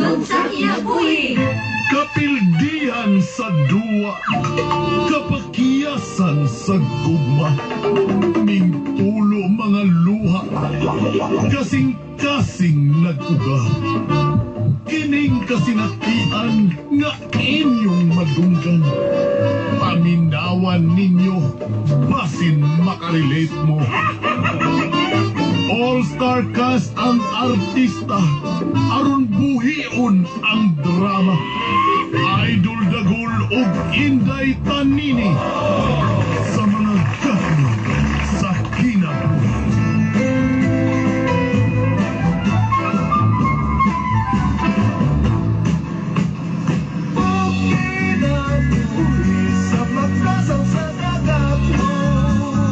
Kusog sa kinabuhi. Kapildihan sa duwa, kapakiyasan sa gugma, mingtulo mga luha, kasing-kasing nag-uga. Kining kasinatian nga inyong madunggan. Paminawan ninyo, basin makarelate mo. All-star cast ang artista, aron buhion ang drama. Idol Dagul ug Inday Tanini sa mga gahom sa kinabuhi.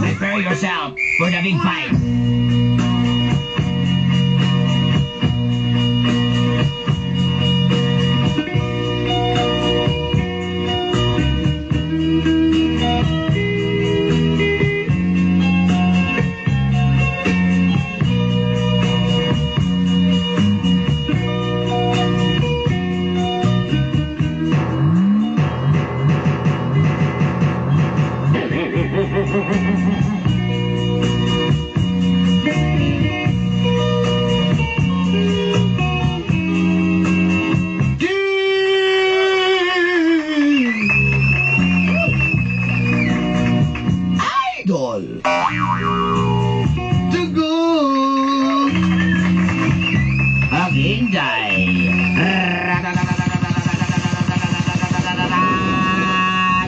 Prepare yourself for the big fight. Idol! Dugo! Ang Inday.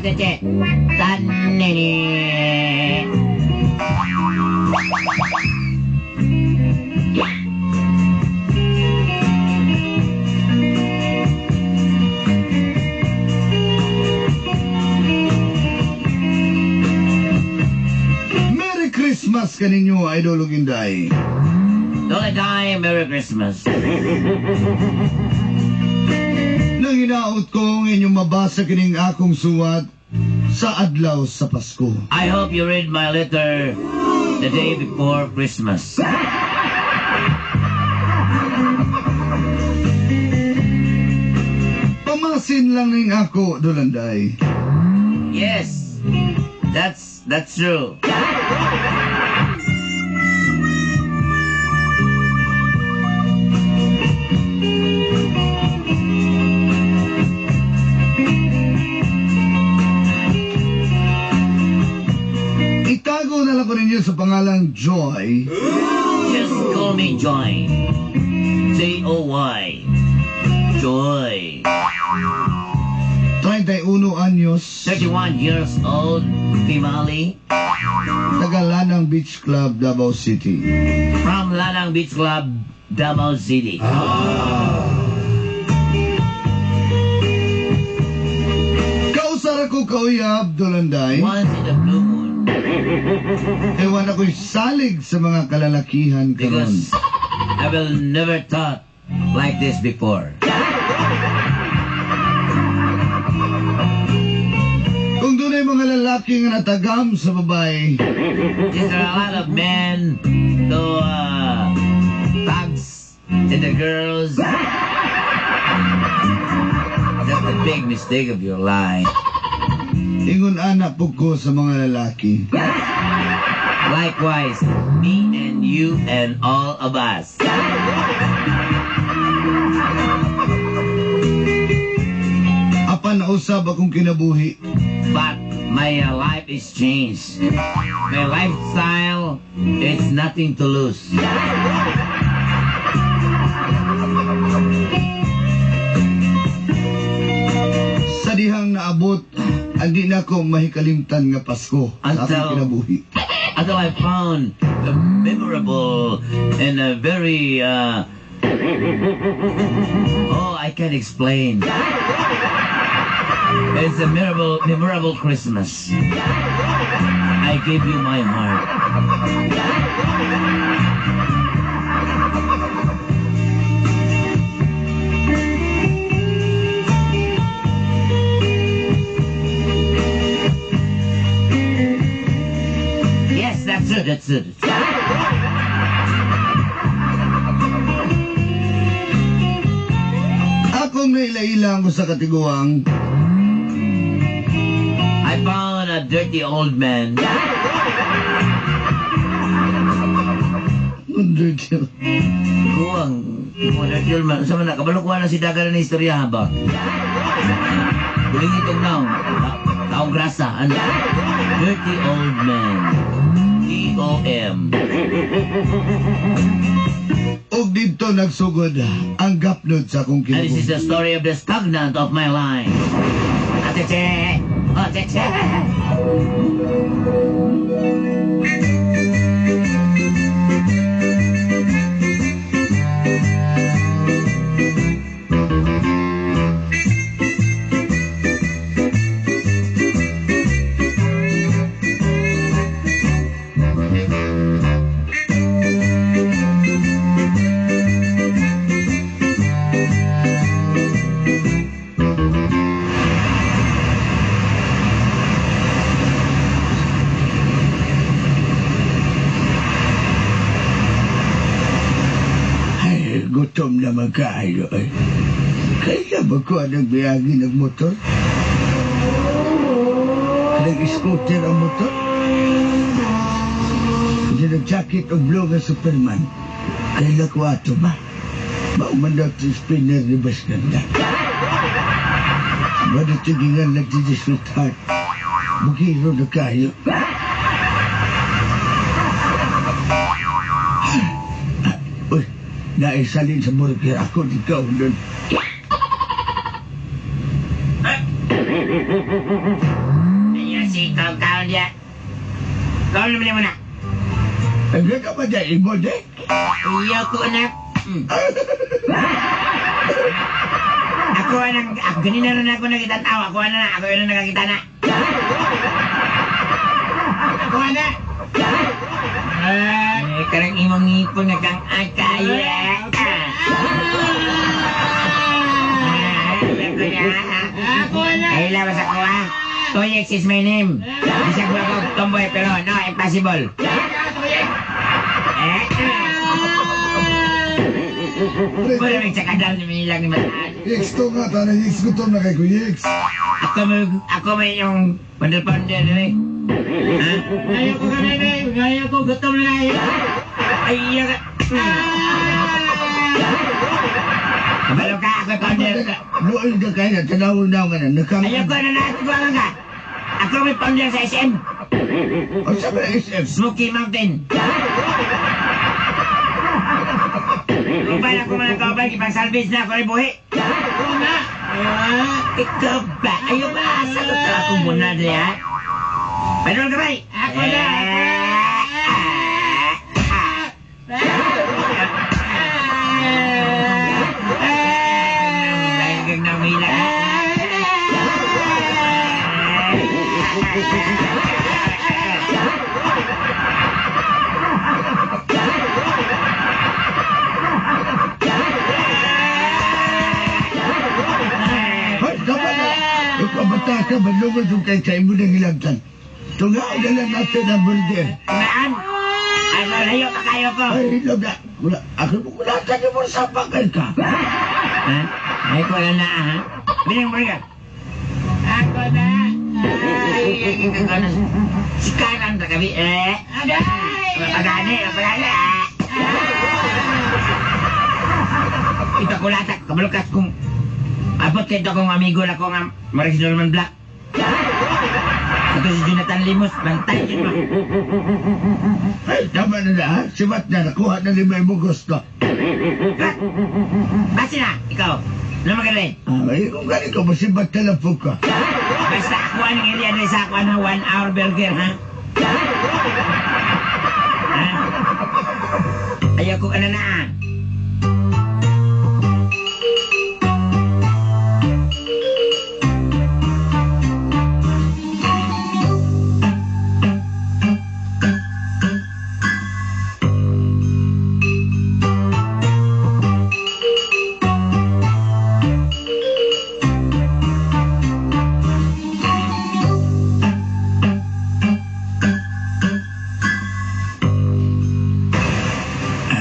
Tete. Tanini. Merry Christmas kaninyo, Idol ug Inday. Don't die, Merry Christmas. Nang hinaot ko ang inyong mabasa kining akong suwat sa adlaw sa Pasko. I hope you read my letter the day before Christmas. Pamasin lang ning ako, Dolanday. Yes, that's true. Itago na lang ko ninyo sa pangalang Joy. Just call me Joy. Joy. Joy. 31 anyos, 31 years old, female, taga Lanang Beach Club, Davao City. From Lanang Beach Club, Davao City. Kausara ko kauyab, Dolanday. Once in a blue moon. Ewan ako'y salig sa mga kalalakihan karon. Because I will never thought like this before. Kung dunay mga lalaki nga natagam sa babae, There are a lot of men to thugs and the girls. That's the big mistake of your life. Ingon ana pug ko sa mga lalaki. Likewise, me and you and all of us. Apan usab akong kinabuhi. But my life is changed. My lifestyle is nothing to lose. Sa dihang naabot, andi na ko mahikalimtan nga Pasko sa akong kinabuhi. Until I found the memorable and a very oh, I can't explain. It's a memorable Christmas. I gave you my heart. Yes, that's it. That's it. Akong naila-ila ko sa katiguang. I found a dirty old man. Dirty. Tiguang. Tiguang dirty old man. Sa man na, kabalo ko na si Daga na istorya ba? Guling itong naong. Taong grasa. Ano? Dirty old man. T-O-M. Og dito nagsugod ang gapnod sa akong And this is kinabuhi. the story of the stagnant of my life. Atete! Atete! Ay, gutom naman kaayo eh. Kailan ba ko ang biyagi ng motor? Nag-scooter ang motor? Hindi nag-jacket o blue nga Superman. Kailan ko ato ba? Mauman daw ito spinner ni Basganda. Ba tigingan lang ti sweetheart? Bugiro na kayo. Uy, naisalin sa burger ako di ka doon. Ayan si kaon dia. Kaon naman mo na. Ang ka ba dyan, imo di? Iyo ko na. Ako anang ako ganina rin ako nakita tao. Ako na ako na nakakita na. Ako na. Eh, karang imong ngipon nga kang akaya. Ako na. Ay, labas ako ha. Toyex is my name. Bisag mo ako tomboy pero no, impossible. Eh? Pwede may sakadal ni Milang ni Mataan. X to nga, tanay X gutom na kay Kuya X. Ako may yung pander-pander eh. Ha? Ayaw ko kanina eh. Ayaw ko, gutom na eh. Ay, ka. Kabalo ka, ako founder. Luoy ka kayo na, tanawon na nga na, nakang... Ayaw ko na nakatuwa ka. Ako may founder sa SM. O sa mga SM? Smoky Mountain. Upal ako mga kaupal, ipang salvage na ako rin buhi. Una. Ikaw ba? Ayaw ba? Sagot ka ako muna niya. Paano ka ba? Ako na. Hoy, dapat na! Ikaw bata ka, malungod yung kay sa imo ng hilabtan. Tungaw na lang natin ang burger. Maan! Ay, malayo pa kayo ko. Ay, hilob na. Wala, ako mo kulatan yung mga sapakay ka. Ha? Ay, ko na na, ha? Bilang burger. Ako na. Ay, ano, si kanan ta kami, eh. Aday! Pagani, pagani, ah. Ito ko latak, kabalukas kung abot kayo akong amigo na ko nga Maris Norman Black. Ito si Jonathan Limos, bantay yun mo. Ay, tama na na, ha? Sibat na, nakuha na ni may mo gusto. Basta na, ikaw. Ano magaling? Ah, ay, kung ganito, ko, masibat na lang po ka. Basta ako ang area na sa ako ng 1 hour burger, ha? Ha? Ayaw ko ka na na, ah.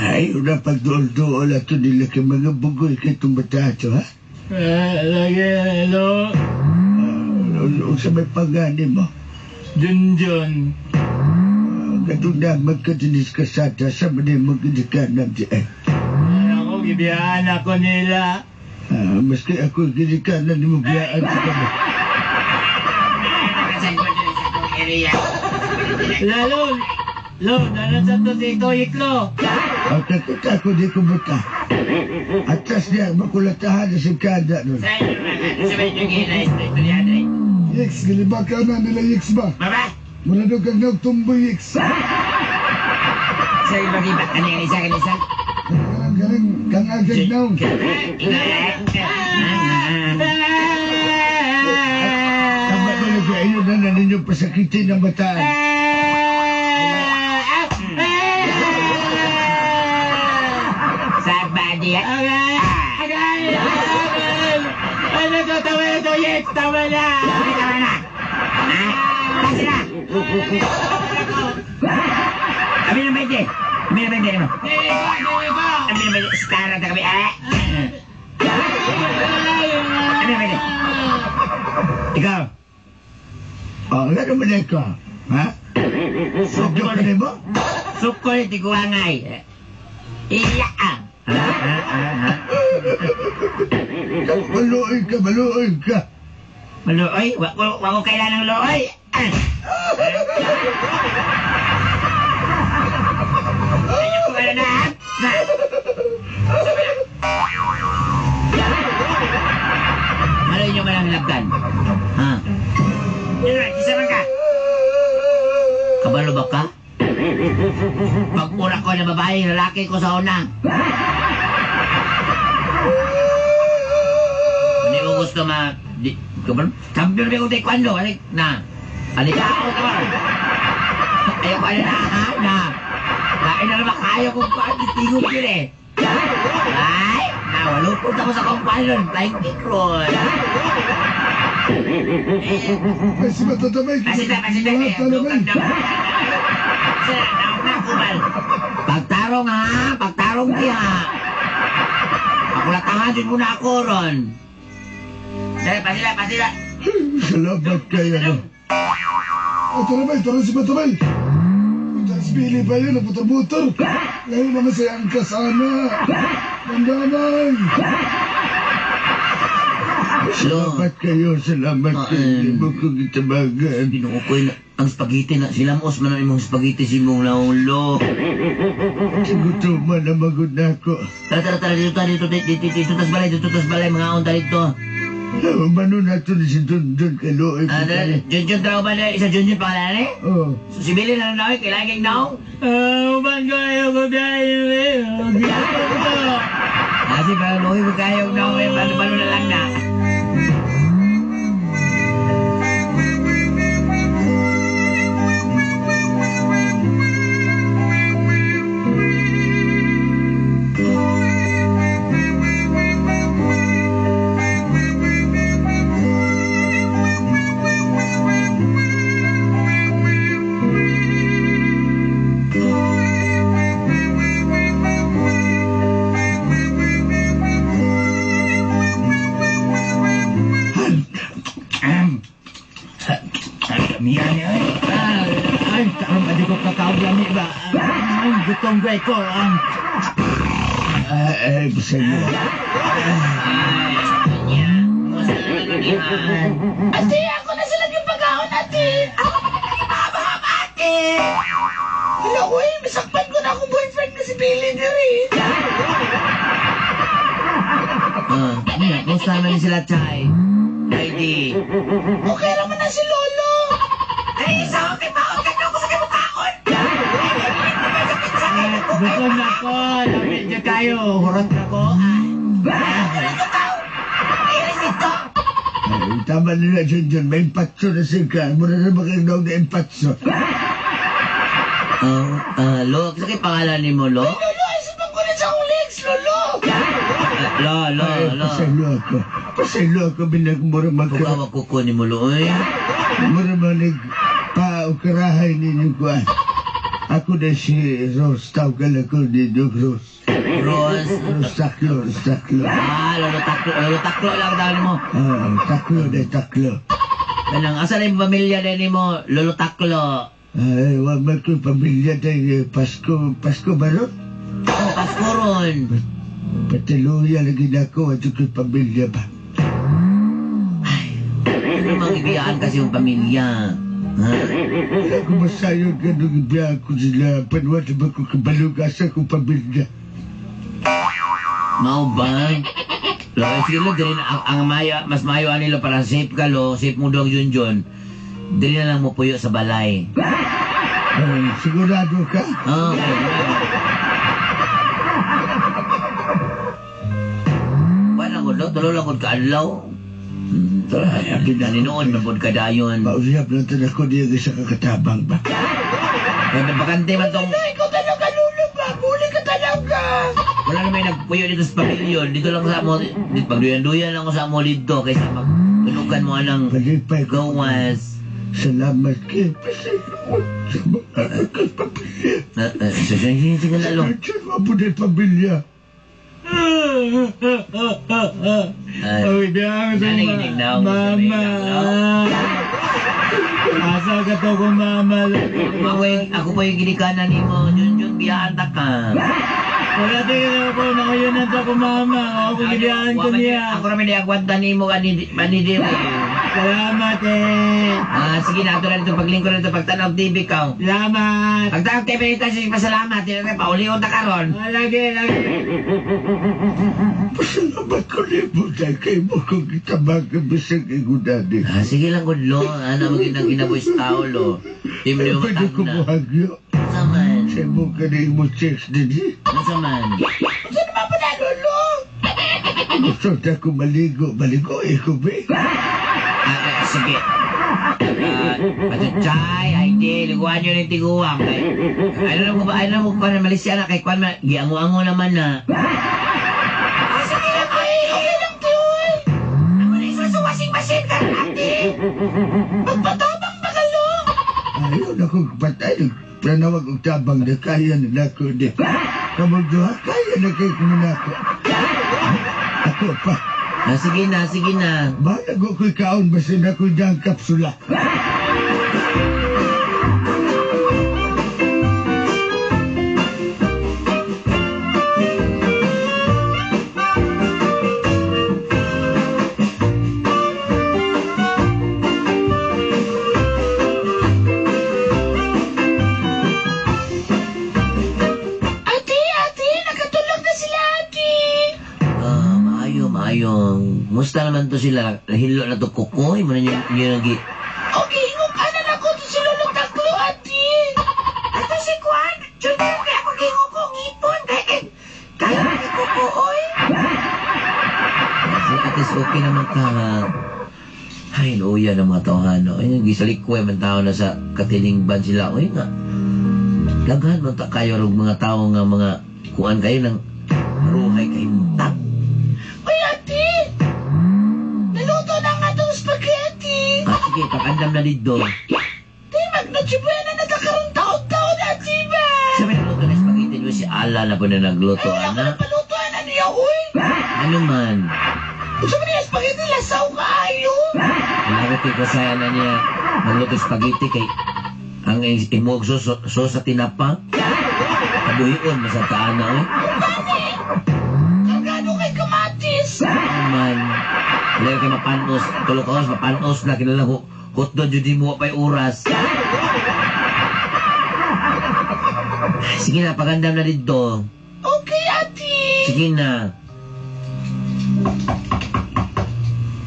Ay, una pagduol-duol ato nila kay mga bugoy kay itong bata ato, ha? Lagi, hello. Unsa may pagani mo? Junjun. Katong na magkadinis ka sa sa man magkadikanan di ay. Ako, gibiyaan ako nila. Ah, maski ako gidikanan ni mo biyaan sa kamo. Nakasagol diri sa akong area. Lalo, lo, nanan sa to si Toyiklo. Ang takot ako di ko buta. Atas niya, makulatahan na si Kada nun. Sa inyo man, sa inyo gina istorya diri. Yix, gilibak ka na nila Yix ba? Baba. Mura daw kag nagtumboy Yix. Sa ibang iba kani isa kani isa. Kanang kanang kangagag naong. Tama na lang kayo na na ninyo pasakitin ang bataan. Sa body. Agay! Agay! Agay! Ano to? Tama na to, Yek! Tama na! Tama na. Ha? Kasi na. Kami ng 20. Kami ng 20 mo. Kami ng 20. Stara ta kami. Ah. Kami ng 20. Ikaw. Oh, ano man ka? Ha? Sugyo ka ni mo? Sukol tiguangay. Iya. Ah, ah, ah, ah. Maluoy ka, maluoy ka. Maluoy? Wa ko kailangan ng looy. Ah. Ayaw ko na na. Na. Maloy nyo man ang hilabdan. Ha? Yun, isa man ka. Kabalo ba ka? Pag ura ko na babae, lalaki ko sa una. Hindi mo gusto ma... Di, kabalo? Champion ba yung taekwondo? Ano? Na. Ano ka ako, kabalo? Ayaw ko ano na, ha? Na. Lain na naman kayo kung paano tingog yun eh. Ay, nawalupot ako sa kompanyon. Flying kick roll. Ay, si Matatamay. Pasita, pasita. Mga talamay. Pagtarong ha, pagtarong di ha. Pakulatahan din muna ako ron. Dali, pasila, pasila. Salamat kayo. No? Ay, tara bay, tara si Matamay. Punta si Billy ba yun, naputor-motor. Ngayon naman sa angkas, ana. Dandanay. Salamat kayo, salamat kayo. Hindi mo ko gitabagan. Ginoo ko yun, ang spaghetti na, silamos man ang imong spaghetti si mong laulo. Sigutuman na magod na ako. Tara, tara, tara, dito, dito, dito, dito, dito, tas balay, dito, tas balay, mga unta dito. Mano na ito ni si Dundun kay Loy. Ah, dali, Junjun, tara ba na, isa Junjun pangalan eh? Oh. So, si Billy na lang kailangan kang naong. Ah, uban ko ayaw ko biyahe. Kasi parang luhi ko kayo naong, eh, paano, paano na lang na. Kamiya niya ay. Ay, tarong ba di ko kakao lami ba? Ay, gutom ko ko. Ay, pasensya. Ay, niya. Musta naman nun, Ihan? Ate, ako na sila yung pagkaon, ate. Ako pa nagibahaba, ate! Hala ko eh, masakpan ko na akong boyfriend na si Billy diri. Ah, niya, kumusta naman ni sila, Chay? Heidi. Okay naman na si Lolo. Ay, isa okay pa ako. Kaya ako sa kamukaon. Gutom na ko. Lami dyan kayo. Hurot na ko. Ay, tama nila Junjun, may impatso na siya. Mura na ba kang daw na impatso? Ah, Lo, sa kay pangalan ni mo, Lo? Lolo, ay sabang ko na sa akong legs, Lolo. Lo, Lo, Ay, Lo. pasaylo ako. Pasaylo ako bilang mura magka... Kukawa kuko ni mo, Lo, eh. Mura manig paukarahay ninyo ko. Ako na si Rose, tawagal ako ni Doc Rose. Ros. Ros Taklo, Ros Taklo. Ah, Lolo Taklo, Lolo Taklo lang tawag mo. Ah, Taklo de Taklo. Kanang asa na yung pamilya din mo, Lolo Taklo. Ay, wa man ko'y pamilya dahil Pasko, Pasko ba ron? Oh, Pasko ron. Patiluya lagi na ako at ko'y pamilya ba? Ano mang ibiyaan kasi yung pamilya? Ha? Wala ko masayod ka nung ibiyahan ko sila. Panuwat ba ko kabalog asa kong pamilya? Mao ba? Lo, sige lo, dili na, ang mayo, mas mayo anilo para safe ka lo, safe mo dong yun yun. Dili na lang mo puyo sa balay. Ay, sigurado ka? Oh, okay. Wala ko lo, tulo lang ko kaadlaw. Ay, abi na. Nanonood man pod ka dayon. Mausap lang tan ako niya sa kakatabang ba? Kaya bakante man tong Ikaw talaga, Lolo ba? Buli ka talaga. wala na may nagpuyo dito sa pavilion. Dito lang sa amo, dito pagduyan-duyan lang ko sa amo dito kaysa magtunugan mo anang Palipay ko. gawas. Salamat kayo. Pasalamat sa mga akong pamilya. Sige na lo. Diyan mo po na pamilya. Ay, Uy, bilang sa Nanginginig na ako, mama. Asa ka to kung mama. Ako pa yung ginikanan ni mo, Jun Jun, biyaan ta ka. Wala tayo na po, makuyunan ta ko mama. Ako gibiyahan ko niya. Ako naman niagwanta ni mo, ani diri. Salamat eh. Ah, sige na, ato na dito, paglingkod na dito, pagtanaw TV ka. Salamat. Pagtanaw TV nito, sige, pasalamat. Hindi na paulion ta karon. Ah, lagi, lagi. Pasalamat ko libo dahil kayo mo kong itabagan bisag igunani. Ah, sige lang, good lo. Ano, maging nang ginaboy sa tao, lo. Di mo yung Pwede ko matag na. muhagyo. Unsa man? Sa mo ka na imo checks din eh. Unsa man? Gusto na ko maligo. Maligo eh ko ba? Ah, sige. Ah, patutsay, ay di, liguan nyo ng tiguang. Kay, ano mo ba, ano mo kuan na Malaysia na, kay kuan man, giango-ango naman na. Ah, sige lang, ay, okay lang, tiyoy. Ako na isa sa washing machine ka, ate. Magpatabang ba ka, lo? Ayaw na kong patay. Planawag og tabang na kaya na nako di. Kamog duha, kaya na kay kumunako. Ako pa. Ah, sige na, sige na. Bahala ko ko'y kaon basta na ko'y dang kapsula. Ate, ate, nakatulog na sila, ate. Ah, maayo, maayo. Musta naman to sila? Nahilo na to kukoy. Muna nyo, nyo nagi. Okay, ingong kanan ako to si Lolo Taklo, ate. Ato si Kwan, Junior, kaya ako gingong ko ngipon. Kaya, kaya kay kuko, oy. Kasi at least okay naman ka. Ay, luya ng mga tawhano. Ay, gisalikoy man tao na sa katilingban sila. Uy nga. Daghan man ta kayo rog mga tao nga mga kuan kayo ng maruhay kay tap. Uy, ate! Naluto na nga itong spaghetti. Ah, sige, pag-andam na dito. Di, mag-noche-buena na takarong taon-taon, ate ba? Sa may nagluto na spaghetti nyo, si Ala na po na nagluto, Ay, wala ko ana. na palutuan, ano niya, uy? Ano man? Gusto mo niya spaghetti, lasaw kaayo. Wala ko kay kasaya na niya magluto spaghetti kay ang imog so, so, so sa tinapa. Kabuhion, masantaan na, oy. Kargado kay kamatis. Ano man? Wala kay mapanos, tulog ka oras, mapanos na kinala ko. Hotdog jud mo pa'y oras. Sige na, pagandam na dito. Okay, ate. Sige na.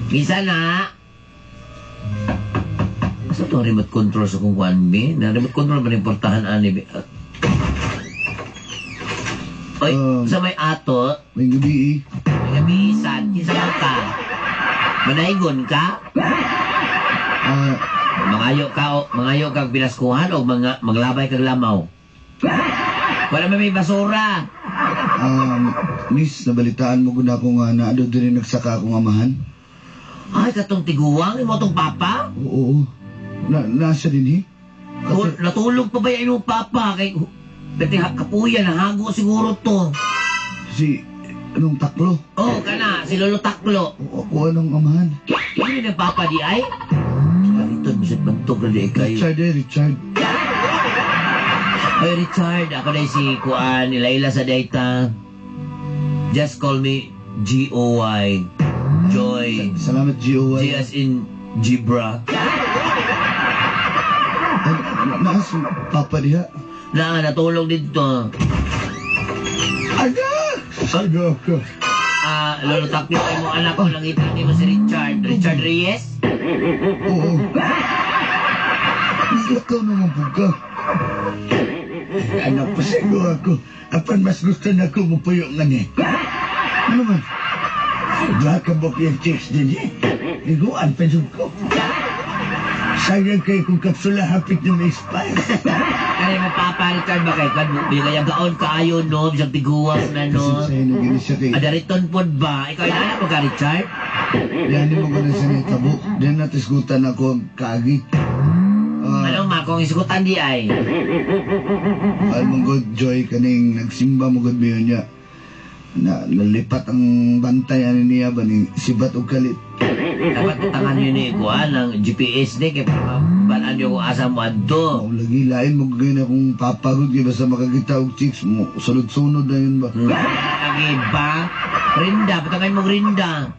Minsan na. Asa itong remote control sa kung kuan, be? Na remote control ba na importahan ani, be? Ah. Oy, sa may ato, May gabi eh. may gabisan, kinsa man ka? Manaygon ka? Ah, Mangayo ka o mangayo kag binaskuhan o mga maglabay kag lamaw. Wala man may basura. Miss, nabalitaan mo gud ako nga na ado diri nagsaka akong amahan. Ay, katong tiguang imo tong papa? Oo. Na nasa din eh. Natulog pa ba yan imong papa kay pati kapuya nahago siguro to. Si, anong taklo? Oh, kana, si Lolo Taklo. O, ako anong amahan? Hindi ng papa di ay? Dito, bisat bantog na di kayo. Richard eh, Richard. Hey Richard, ako na si Kuan, Laila sa data. Just call me G-O-Y. Joy. Salamat, G.O.Y. G as in Gibra. Ay, naas, papa diha. Na, natulog dito. Aga! Aga ko. Ah, Lolo Taklo, ay mo anak ko, langita ni mo si Richard. Richard Reyes? Oo. Naglakaw naman po ka. Anak, pasigo ako. Apan mas gusto na ko mupuyo nga ni. Ano man? Duha ka bok yung chicks din eh. Liguan pa jud ko. Sayang kay kung kapsula hapit na ma-expire. Kaya mo papa Richard ba kay kan bigay gaon kaayo no, bisag tiguang na no. Kasi sa'yo nag siya kay... Adariton pod ba? Ikaw ay anak mo ka Richard? Yani mo ko na siya nitabo. Diyan natisgutan ako ang kaagi. Ah, Ano ma kung isugutan di ay? Ay mong good joy kaning nagsimba mo good mayon niya. Na nalipat ang bantay ani niya ba ni sibat og kalit. Dapat tangan yun ni kuan ang GPS ni kay para mabalaan niyo kung asa mo adto. Mao lagi lain mo gayun akong papagod kay basta makakita og chicks mo sunod-sunod na yun ba. Lagi ba? Rinda, patangan mo rinda.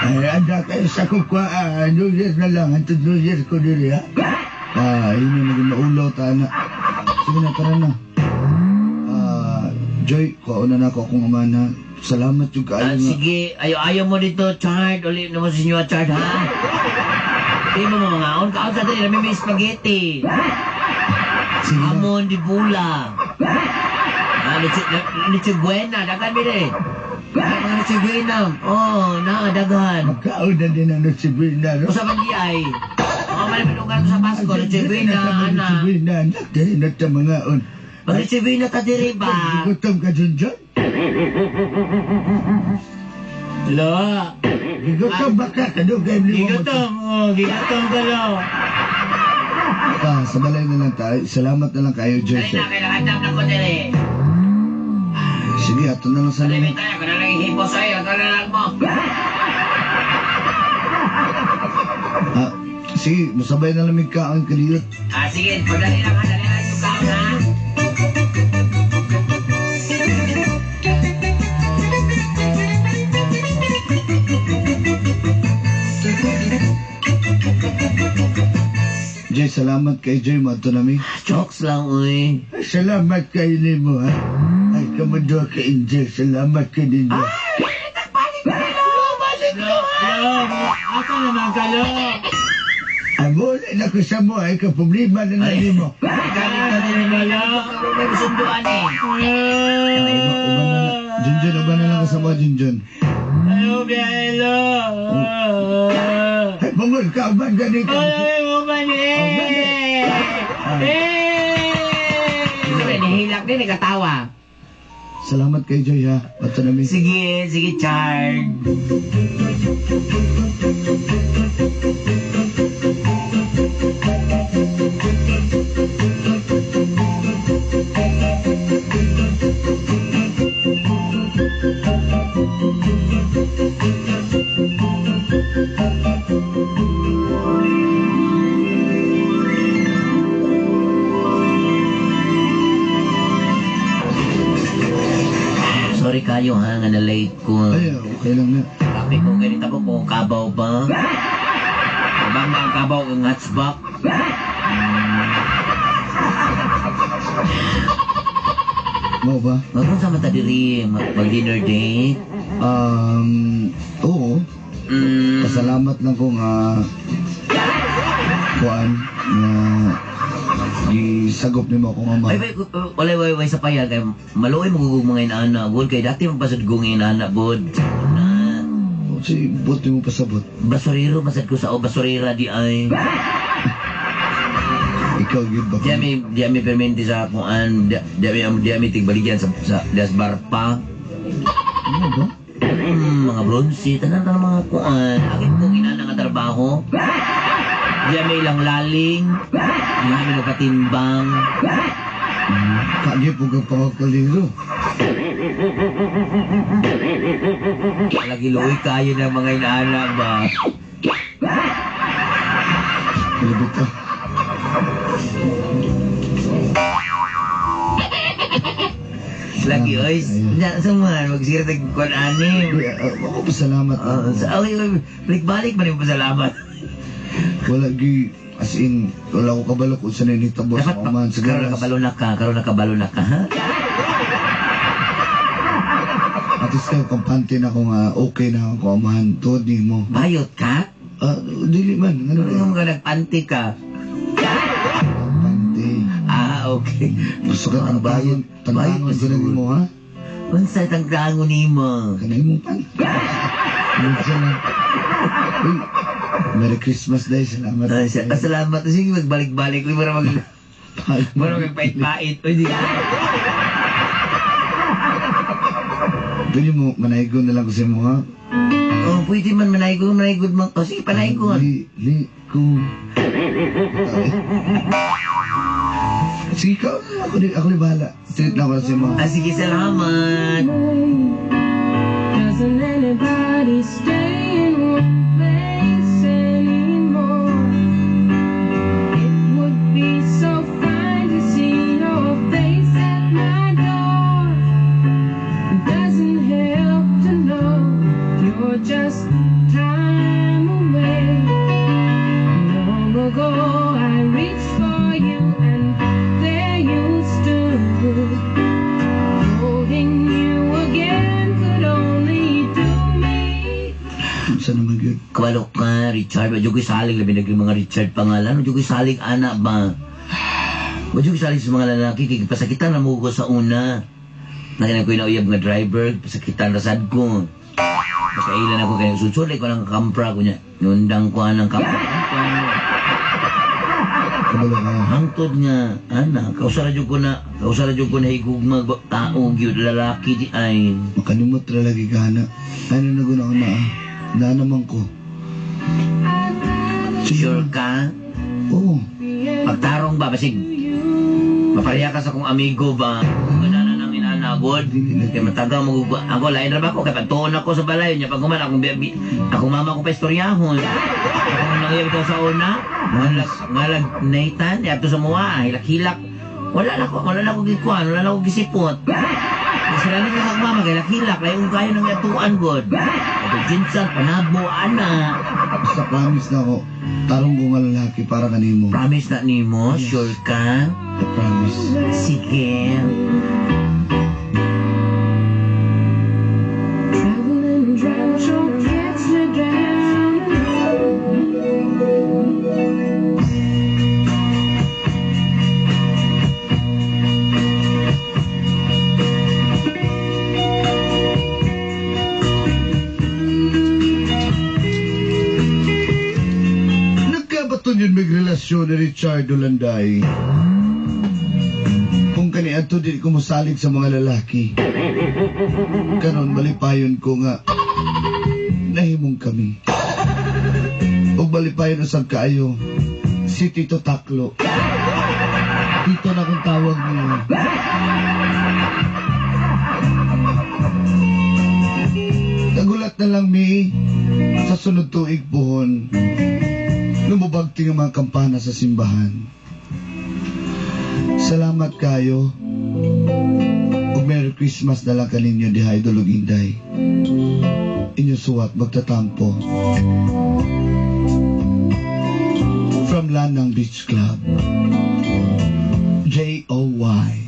Ay, anda kayo sa kukwa. Ah, New Year na lang. Hantod New Year ko diri ha. Ah, yun yung naging maulaw ta na. Sige na, tara na. Ah, Joy, kuha na ako akong ama na. Salamat yung Ah, kaayo nga. sige, ayo-ayo mo dito, Chard. Uli naman sa inyo, Chard, ha? Di mo mga on kaon sa dali, may spaghetti. Sige na. Hamon di bula. Ah, leche buena, daghan mi re. Mga leche buena. Oh, na daghan. Magkaon na din ang Noche Buena, no? Usa man di ay. Oh, man manungan sa Pasko, leche buena, ana. Noche Buena, anak. Dili na ta mga on. Mag leche buena ta diri ba? Gutom ka dyan dyan? Lo. Gigutom ba ka? Kadugay mo. Gigotom, oh, gigotom ka lo. Ah, sa balay na lang tayo. Salamat na lang kayo, Joy. Dali na, kailangan dam na ko diri. Sige, ato na lang sa Dali limit. tayo, kuna lang ihipo sa'yo, ito na lang mo. Ah, sige, masabay na lang may kaon kaliyot. Ah, sige, padali lang ha, dali lang yung kaon ha. Joy, salamat kay Joy. Madto na mi. Jokes lang, uy. Ay, salamat kayo nimo ha. Ay, kamundo ka, Angel. Salamat ka ninyo. Lo, ako naman ka, Lo. Amo na ko sa mo ay ka problema na na nimo. Ganito din Ano, Lo? May sunduan eh. Uba, uba na lang. Junjun, uba na lang kasama, Junjun. Ayaw, biyahe, Lo. Ay, bungol ka man gani ka. Ay, mo ba ni? Eh! Sabi, nihilak din, ikatawa. Salamat kay Joy, ha. Madto na mi. Sige, sige, Chard. Sorry kayo ha, nga na-late ko. Ay, okay lang na. Grabe ko ganito ko kung kabaw ba. Bang ang kabaw ang hatchback. Mau ba? Magun sa mata diri, mag-dinner date. Oo. Pasalamat lang ko nga kuan nga gisagop nimo akong ama. Ay, ay, walay, walay, walay sa payag. Kay maluoy magugug mga inaana. Good, kay dati magpasad kong inaana, bod. Na, Si buot nimo pasabot. basurero, masad ko sa o, basurera di ay. Ikaw gyud ba? Di ami permente sa kuan, di ami tigbaligyan sa das barpa. Ano ba? Mga bronze, tanan tanan mga kuan. Akin kong inaana nga trabaho. Di ami ilang laling. Di ami nagkatimbang. Kagi po kang pangakaliro. Lagi luoy kayo ng mga inaana ba? Kalibot ka. Lagi oy, na sa man magsira tag kuan ani. Uy, ako pasalamat. Oh, sa okay, oy, balik-balik man yung pasalamat. Wala gi as in wala ko kabalo kung sa ninitabo sa Dapat uman sa karon garas. nakabalo na ka, karon nakabalo na ka, ha? At least kayo kampante na ako nga okay na ako amahan tuod nimo. Bayot ka? Ah, dili man ano Ano ba? yung mga nagpanti ka? Kampante. Ah, okay. Gusto ka tangtangon, tangtangon Bayot ko na nimo ha? Unsa tangtangon nimo? Kanay mong pan. Minsan lang. Uy, Merry Christmas day. Salamat. Ah, salamat. Sige, magbalik-balik. Uy, mura magpait-pait. Uy, di. Pwede mo, manaygon na lang ko sa imo ha? Oh, pwede man manaygon, manaygon man. Oh, sige, panaygon. Li, li, ko. Sige, ka, ako di bahala. Treat na ako sa imo. Ah, sige, salamat. Doesn't anybody stay in one place anymore? It would be so fine to see your face at my door. It doesn't help to know you're just time away. Long ago I reached for you and there you stood. Holding you again could only do me Unsa naman gyud? Kabalo ka, Richard. Wadyo ko'y salig. Labi na mga Richard pangalan. Wadyo ko'y salig, anak ba? Wadyo ko'y salig sa mga lalaki. Kaya pasakitan na mo ko sa una. Nakina ko'y nauyab nga driver. Pasakitan rasad ko. Makailan ako kaya susulay ko ng kampra ko niya. Nundang ko ng kampra. Kabalo ka. Hangtod nga, anak, kausara jud ko na higugma tao gyud lalaki di ay. Makanimot ra lagi ka na. Ano na guna ko na ah. Na naman ko. Sure ka? Oo. Pagtarong ba basig mapareha ka sa kong amigo ba? Wala na nang inanagod. Kay matagal mo ako lain ra ba ko kay pagtuon ako sa balay nya pag human akong akong mama ko pa istoryahon. Ako nang iyab sa una, ngalag ngalag Nathan adto sa muwa, hilak-hilak. Wala na ko gikuan, wala na ko gisipot. Kasalanan ko sa akong mama kay hilak-hilak, lain kayo nang yatuan god. Ato jinsan panabo ana. Basta promise na ako. Tarong ko nga lalaki para kanimo. Promise na nimo, sure ka? I promise. Sige. Traveling drought sure gets me down. Nagkabaton yun may relasyon ni Richard Olanday. Kung kaniadto di ko mosalig sa mga lalaki. Karon malipayon ko nga nahimong kami. Ug malipayon usab kaayo si Tito Taklo. Tito na kung tawag niya. Nagulat na lang mi sa sunod tuig buhon. Lumubagting ang mga kampana sa simbahan. Salamat kayo. Ug Merry Christmas na lang kaninyo diha Idol ug Inday. Inyo suwat magtatampo. From Lanang Beach Club. J-O-Y.